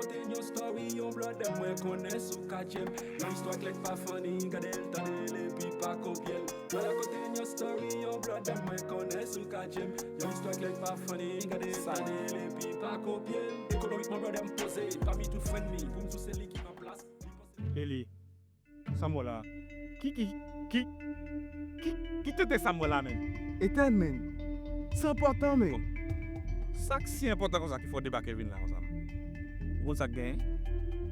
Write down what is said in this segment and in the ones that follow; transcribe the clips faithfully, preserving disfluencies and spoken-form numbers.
Te yon story, yon blòdè mwen konnen sou katye m. Yon istwa klè k pa funny, gade l, tande l epi pa kopye l. Mwen rakonte yon story, yon blòdè mwen konnen sou katye m. Yon istwa klè k pa funny, gade l, tande l epi pa kopye l. Ekonomikman, blòdè m poze, pami tout fren li, pou m sou se li ki an plas. Li panse Eli, sa m wè la? Ki, ki, ki, ki, ki tenten sa m wè la, menn? Ethan, menn. Sa enpòtan, menn. Bon. Sa k si enpòtan konsa ki fè w debake vin la konsa, menn? Ou konn sa k genyen?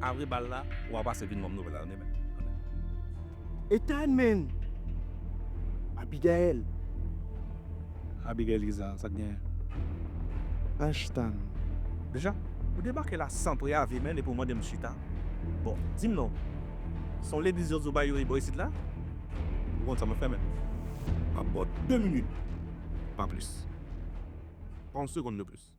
Apre bal la, w a pase vin ban m nouvèl la, tande, menn. Ethan, menn. Abigail. Abigail ki sa? Sa k genyen? Ashton. Deja, ou debake la san preyave, menn, epi w mande m chita. Bon, di m non. Se yon legliz yo di w bay yo bò isit la? Ou konn sa mwen fè, menn? M ap ba w de minit. Pa plis. Pa yon segonn de plis.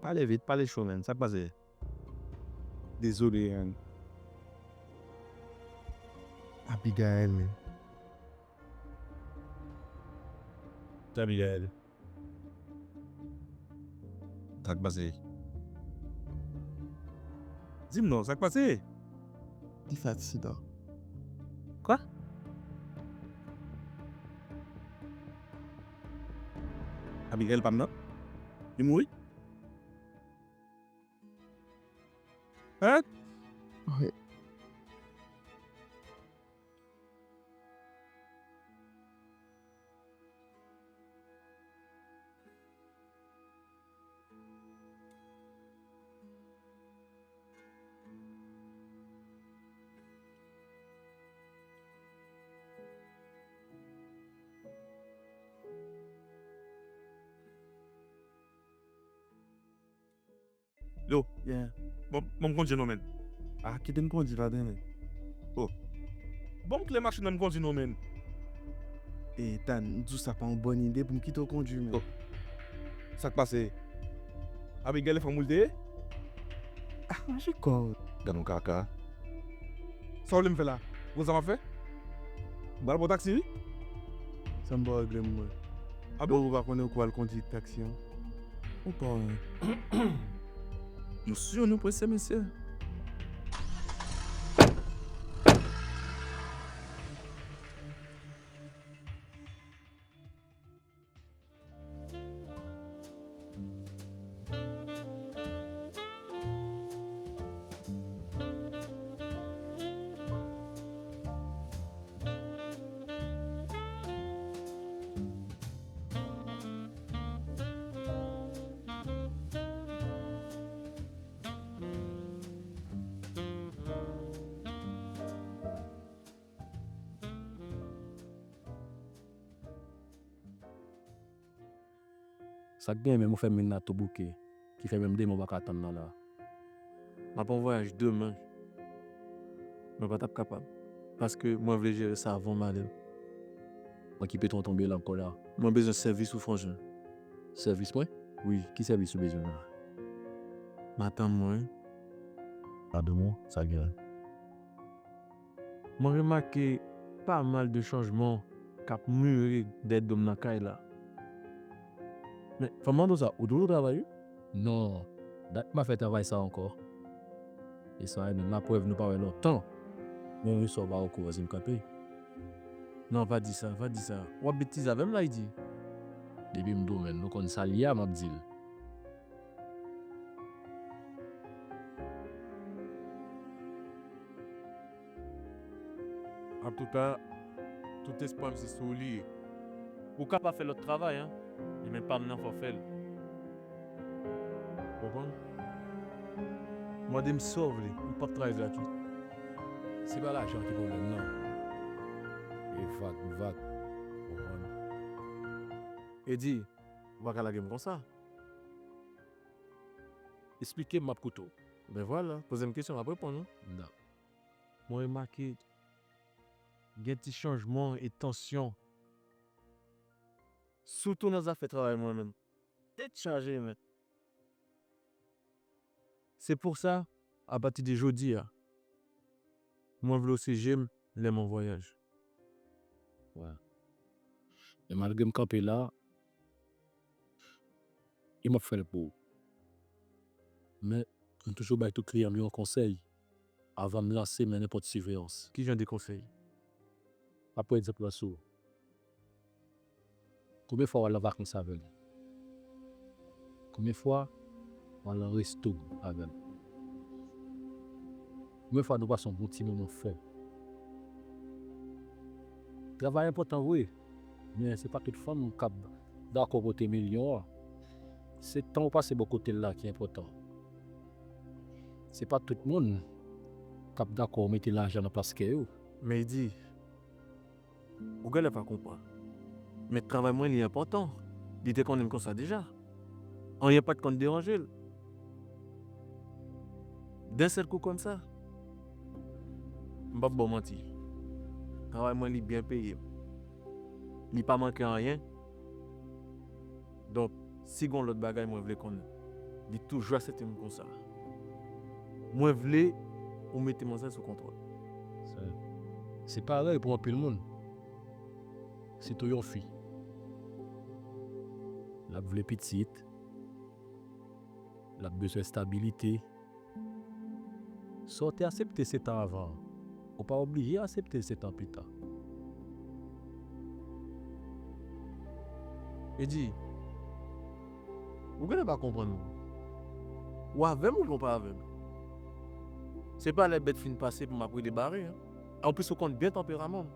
Pale vit, pale cho, menn. Sa k pase? Dezole, menn. Abigail, menn. Abigail. Sa k pase? Di m non, sa k pase? Li fè aksidan. Kwa? Abigail pa m nan? Li mouri? Hein? Wi. Yo. Yeah. Bon, bon, m kondui non, menn. Ah, kite m kondui la, tande. Oh. Bon, m kle machin nan, m kondui non, menn. E, Tan, m di w sa pa yon bòn ide pou m kite w kondui, menn. Oh. Sa k pase? Abigail fanm ou l te ye? Ah, manje kò w. Gad yon kaka. Sa w vle m fè la? Ou konn sa m ap fè? M pral pran taksi, wi. Sa m pa regle m, mwen. Ah bon? Ou pa konnen ou kwa al kondui taksi an? Ou pa wè. Nou sou nou prese, mesye. Sa k gen menm, ou fè m vin la tou bouke, ki fè menm demen w pa ka tann nan la. M ap an vwayaj demen. Mwen pa t ap kapab, paske mwen vle jere sa avan m ale. Mwen ki petwon tonbe la ankò la. Mwen bezwen sèvis ou, frangin. Sèvis mwen? Wi, ki sèvis ou bezwen la? Matant mwen. Madanm ou, sa gen? Mwen remake pa mal de chanjman k ap mire dèyè do m nan kay la. Men, fò m mande w sa, ou toujou travay, wi? Non, dat m pa fè travay sa ankò. E sa, e menm laprèv nou pa wè lontan. Mwen wè sa w pa okouran si m kanpe. Non, pa di sa, pa di sa. W ap betize avè m la, Edi. Depi m di w, menn, nou konn sa l ye a, m ap di l. Antouka, tout espwa m se sou ou li ye. Ou ka pa fè lòt travay, an, men pa m nan fò fè l. Konprann? Mande m sa w vle, m p ap travay gratwit. Se pa lajan ki pwoblèm nan. E vag pou vag. Konprann? Edi, ou pa ka lage m konsa. Esplike m, m ap koute w. Ben vwala, poze m kesyon, m ap reponn ou. Dakò. Mwen remake gen ti chanjman e tansyon. Sitou nan zafè travay mwen menm. Tèt chaje, men. Se pou sa, apati de jodi a, mwen vle w se je m lè m an vwayaj. Wè. E malgre m kanpe la, e m ap fè l pou ou. Men, m toujou bay tout kliyan m yo yon konsèy avan m lanse men nenpòt siveyans. Ki jan de konsèy? M ap pran egzanp la sou ou. Konbyen fwa w al nan vakans avè l? Konbyen fwa w al nan resto avè l? Konbyen fwa nou pase yon bon ti moman fò? Travay enpòtan vre, men se pa tout fanm k ap dakò pote milyon an. Se tan w pase bò kote l la ki enpòtan. Se pa tout moun k ap dakò w mete lajan nan plas kè yo. Men Edi, ou genlè pa konprann. Men travay mwen li enpòtan. Li te konnen m konsa deja. Anyen pa t konn deranje l. D'un sèl kou kòmsa, m p ap ba w manti. Travay mwen li byen peye. Li pa manke anyen. Donk, si gen yon lòt bagay mwen vle konnen, li toujou aksepte m konsa. Mwen vle ou mete manzè sou kontwòl. Sa, se parèy pou anpil moun. Sitou yon fi. L ap vle pitit. L ap bezwen estabilite. Sa w te aksepte sèt an avan an, ou pa oblije aksepte l sèt an pita. Edi, ou genlè pa konprann mwen. Ou avè m oubyen ou pa avè m? Se pa lè bèt fin pase pou m ap rele bare, en. Anplis, ou konn byen tanperaman m.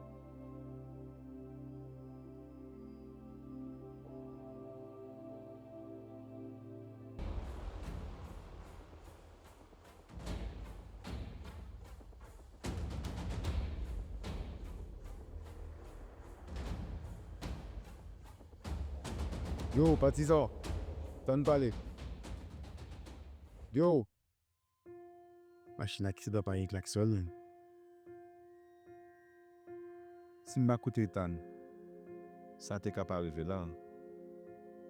Yo, patizan, tann pale. Yo! Machin aksidan pa gen klaksòn. Si m pa koute Ethan, sa te ka pa rive la.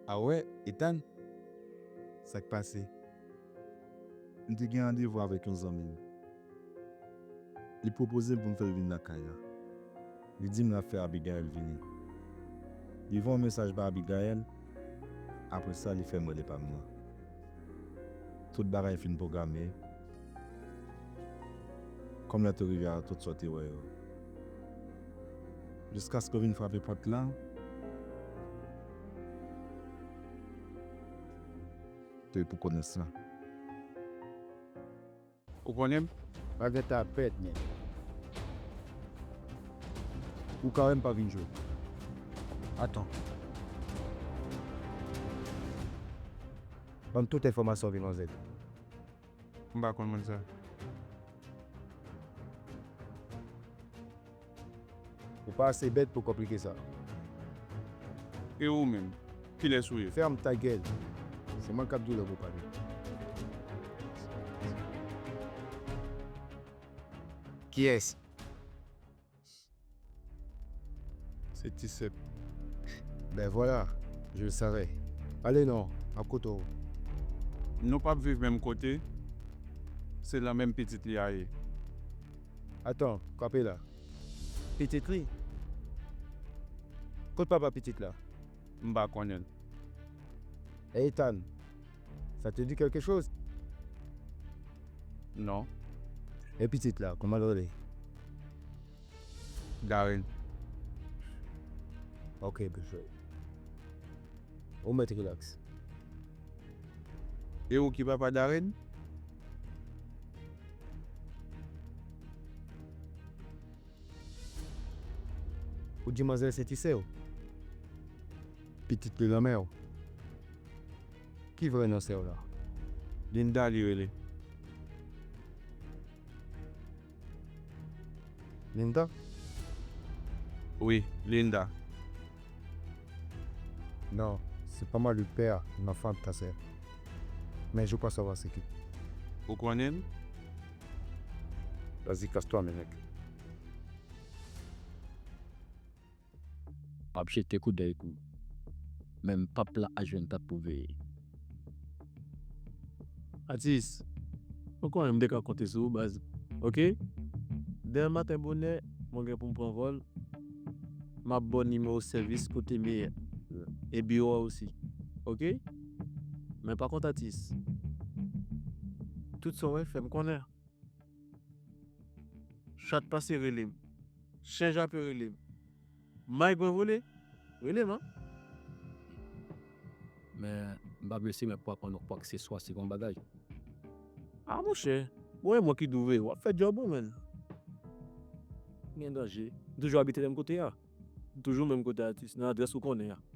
A wè, Ethan? Sa k pase? M te gen randevou avèk yon zanmi m. Li pwopoze m pou m fè l vin lakay la. Li di m l ap fè Abigail vini. Li voye yon mesaj ba Abigail, apre sa, li fè m rele pa m nan. Tout bagay fin pwograme, kòm lè te rive a tout sa w te wè yo. Jiskaske w vin frape pòt la, te pou konnen sa. Ou konnen m? Bagay ta pèt nèt. Ou ka wè m pa vin jwe. Atann. Ban m tout enfòmasyon w vin manzè. M pa konn moun sa. Ou pa ase bèt pou konplike sa. E ou menm, kilès ou ye? Fèm ta gèl. Se mwen k ap di w lè pou pale. Kiyès? Se Ti Sèp. Ben voilà, je le savais. Ale non, m ap kote w. Nou p ap viv menm kote, se lan menm pitit li a ye. Atann, kanpe la. Pitit li? Kot papa pitit la? M pa konnen l. Ethan, ça te dit quelque chose? Non. E pitit la, kòman l rele? Darren. Ok, bèl jwèt. Ou mèt rilaks. E ou ki papa Darren? Ou di manzè se ti sè w? Pitit li lanmè w? Ki vrè non sè w la? Linda li rele. Linda? Wi, Linda. Non, c'est pas moi le père de l'enfant de ta sœur. Mais je crois savoir c'est qui. Ou konnen l? Vas-y, casse-toi, mec. M ap jete koudèy kou. Men m p ap la a jwenn tat pou veye. Atis, ou konnen m te ka konte sou ou, baz. Oke? Demen maten bonè, mwen gen pou m pran vòl. M ap ba w nimewo sèvis kote m ye a. E biwo a osi. Oke? Men pa kont atis, tout sa w wè, fè m konnen. Chat pase rele m. Chen jape rele m. May gwen vole, rele m, an. Men, m pa vle se men pou aprann ou kwakseswa, se yon bagay. Ah, monchè, bon, e mwen ki di w vre, w ap fè djòb ou, menn. Gen danje. M toujou abite menm kote a. M toujou menm kote atis, nan adrès ou konnen an.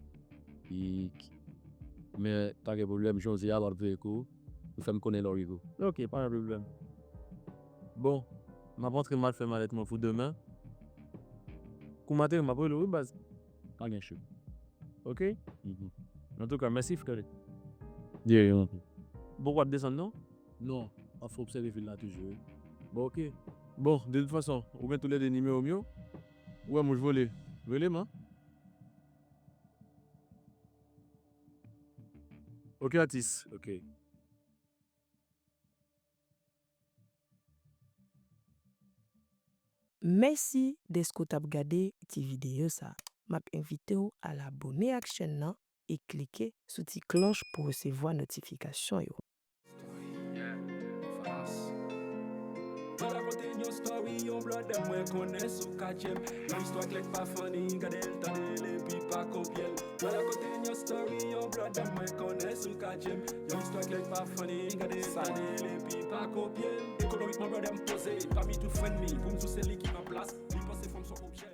Pik. Men, pa gen pwoblèm, jan w di a, m ap veye kou. Ou fè m konnen lè w rive. Ok, pa gen pwoblèm. Bon, m ap antre, m al fè malèt mwen pou demen. Kou maten, m ap rele w, wi, baz. Pa gen cho. Ok? Mhm. Antouka, mèsi, frè. De rien. Bon, w ap desann, non? Non, m ap obsève vil la toujou, wi. Bon, ok. Bon, de tout fason, ou gen toulède nimewo m yo. Ou wè mouch vole, rele m, an. Ok, atis. Ok. Mèsi dèske w t ap gade ti videyo sa a. M ap envite w al abòne ak chèn nan e klike sou ti klòch pou w resevwa notifikasyon yo. Mwen rakonte yon story yon brother mwen konnen si w ka tchè m. Yon istwa klè k pa funny, gade l, tande l epi pa kopye l. Mwen rakonte yon story yon brother mwen konnen si w ka tchè m. Yon istwa klè k pa funny, gade l, tande l epi pa kopye l. Ekonomikman brother m poze, pami tout friend li, pou m di w se li ki nan plas. Li panse fanm s on objè.